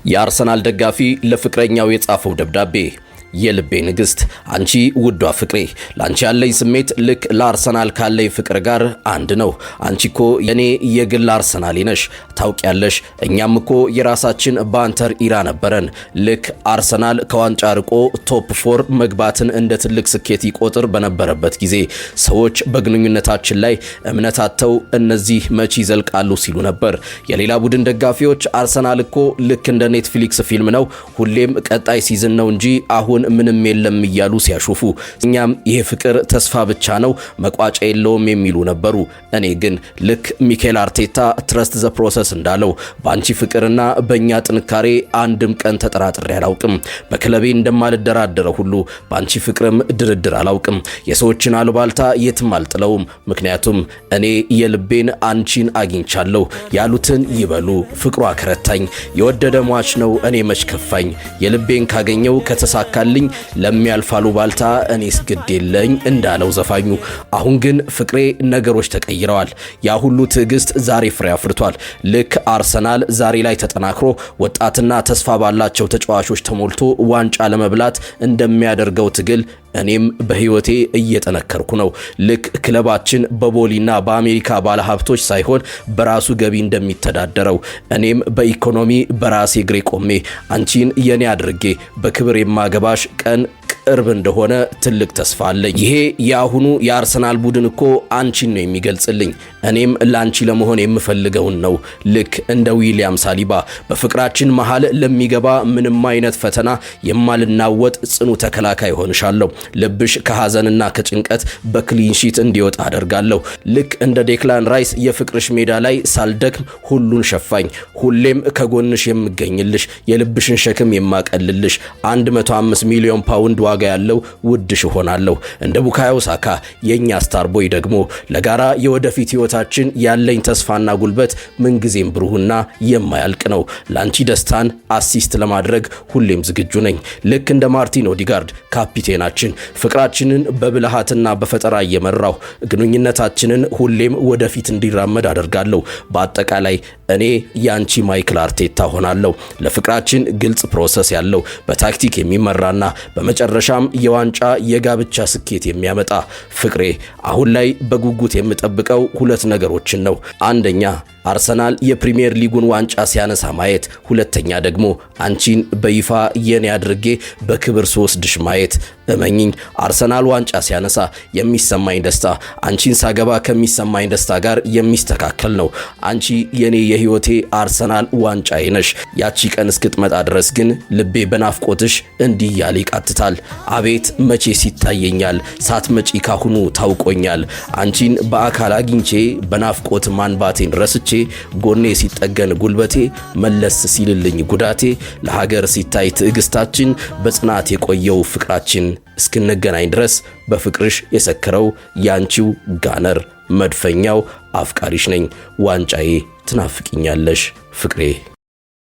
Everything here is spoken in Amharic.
የአርሰናል ደጋፊ ለፍቅረኛው የጻፈው ደብዳቤ። የልቤ ንግስት፣ አንቺ ውዷ ፍቅሬ፣ ለአንቺ ያለኝ ስሜት ልክ ለአርሰናል ካለኝ ፍቅር ጋር አንድ ነው። አንቺ እኮ የኔ የግል አርሰናሌ ነሽ። ታውቂያለሽ፣ እኛም እኮ የራሳችን banter era ነበረን። ልክ አርሰናል ከዋንጫ ርቆ top four መግባትን እንደ ትልቅ ስኬት ይቆጥር በነበረበት ጊዜ ሰዎች በግንኙነታችን ላይ እምነት አጥተው እነዚህ መቼ ይዘልቃሉ ሲሉ ነበር። የሌላ ቡድን ደጋፊዎች አርሰናል እኮ ልክ እንደ Netflix ፊልም ነው፣ ሁሌም ቀጣይ season ነው እንጂ አሁን ምንም የለም እያሉ ሲያሾፉ፣ እኛም ይሄ ፍቅር ተስፋ ብቻ ነው፣ መቋጫ የለውም የሚሉ ነበሩ። እኔ ግን ልክ ሚኬል አርቴታ "trust the process" እንዳለው በአንቺ ፍቅርና በእኛ ጥንካሬ አንድም ቀን ተጠራጥሬ አላውቅም። በክለቤ እንደማልደራደረው ሁሉ በአንቺ ፍቅርም ድርድር አላውቅም። የሰዎችን አሉባልታ የትም አልጥለውም። ምክንያቱም እኔ የልቤን አንቺን አግኝቻለሁ። ያሉትን ይበሉ። ፍቅሯ ከረታኝ። የወደደ ሟች ነው፣ እኔ መች ከፋኝ። የልቤን ካገኘው ከተሳካልኝ ለሚያልፍ አሉባልታ እኔስ ግድ የለኝ እንዳለው ዘፋኙ። አሁን ግን ፍቅሬ ነገሮች ተቀይረዋል። ያ ሁሉ ትዕግስት ዛሬ ፍሬ አፍርቷል። ልክ አርሰናል ዛሬ ላይ ተጠናክሮ ወጣትና ተስፋ ባላቸው ተጫዋቾች ተሞልቶ ዋንጫ ለመብላት እንደሚያደርገው ትግል እኔም በህይወቴ እየጠነከርኩ ነው። ልክ ክለባችን በቦሊና በአሜሪካ ባለሀብቶች ሳይሆን በራሱ ገቢ እንደሚተዳደረው እኔም በኢኮኖሚ በራሴ እግሬ ቆሜ አንቺን የኔ አድርጌ በክብር የማገባሽ ቀን ቅርብ እንደሆነ ትልቅ ተስፋ አለኝ። ይሄ የአሁኑ የአርሰናል ቡድን እኮ አንቺን ነው የሚገልጽልኝ። እኔም ላንቺ ለመሆን የምፈልገውን ነው። ልክ እንደ ዊሊያም ሳሊባ በፍቅራችን መሃል ለሚገባ ምንም አይነት ፈተና የማልናወጥ ጽኑ ተከላካይ ሆንሻለሁ። ልብሽ ከሐዘንና ከጭንቀት በ clean sheet እንዲወጣ አደርጋለሁ። ልክ እንደ ዴክላን ራይስ የፍቅርሽ ሜዳ ላይ ሳልደክም ሁሉን ሸፋኝ፣ ሁሌም ከጎንሽ የምገኝልሽ፣ የልብሽን ሸክም የማቀልልሽ፣ 105 ሚሊዮን ፓውንድ ዋጋ ያለው ውድሽ እሆናለሁ። እንደ ቡካዮ ሳካ የእኛ star boy ደግሞ ለጋራ የወደፊት ህይወታችን ያለኝ ተስፋና ጉልበት ምንጊዜም ብሩህና የማያልቅ ነው። ለአንቺ ደስታን assist ለማድረግ ሁሌም ዝግጁ ነኝ። ልክ እንደ ማርቲን ኦዲጋርድ ካፒቴናችን ፍቅራችንን በብልሃትና በፈጠራ እየመራሁ ግንኙነታችንን ሁሌም ወደፊት እንዲራመድ አደርጋለሁ። በአጠቃላይ እኔ ያንቺ ማይክል አርቴታ ሆናለሁ። ለፍቅራችን ግልጽ process ያለው፣ በታክቲክ የሚመራና በመጨረሻም የዋንጫ የጋብቻ ስኬት የሚያመጣ። ፍቅሬ፣ አሁን ላይ በጉጉት የምጠብቀው ሁለት ነገሮችን ነው። አንደኛ አርሰናል የፕሪሚየር ሊጉን ዋንጫ ሲያነሳ ማየት፣ ሁለተኛ ደግሞ አንቺን በይፋ የኔ አድርጌ በክብር ስወስድሽ ማየት። እመኚኝ፣ አርሰናል ዋንጫ ሲያነሳ የሚሰማኝ ደስታ አንቺን ሳገባ ከሚሰማኝ ደስታ ጋር የሚስተካከል ነው። አንቺ የኔ የህይወቴ አርሰናል ዋንጫዬ ነሽ። ያቺ ቀን እስክትመጣ ድረስ ግን ልቤ በናፍቆትሽ እንዲህ እያለ ይቃትታል። አቤት መቼ ሲታየኛል፣ ሳትመጪ ካሁኑ ታውቆኛል። አንቺን በአካል አግኝቼ በናፍቆት ማንባቴን ረስቼ፣ ጎኔ ሲጠገን ጉልበቴ፣ መለስ ሲልልኝ ጉዳቴ፣ ለሀገር ሲታይ ትዕግስታችን፣ በጽናት የቆየው ፍቅራችን፣ እስክንገናኝ ድረስ በፍቅርሽ የሰከረው ያንቺው gunner መድፈኛው አፍቃሪሽ ነኝ። ዋንጫዬ፣ ትናፍቂኛለሽ ፍቅሬ።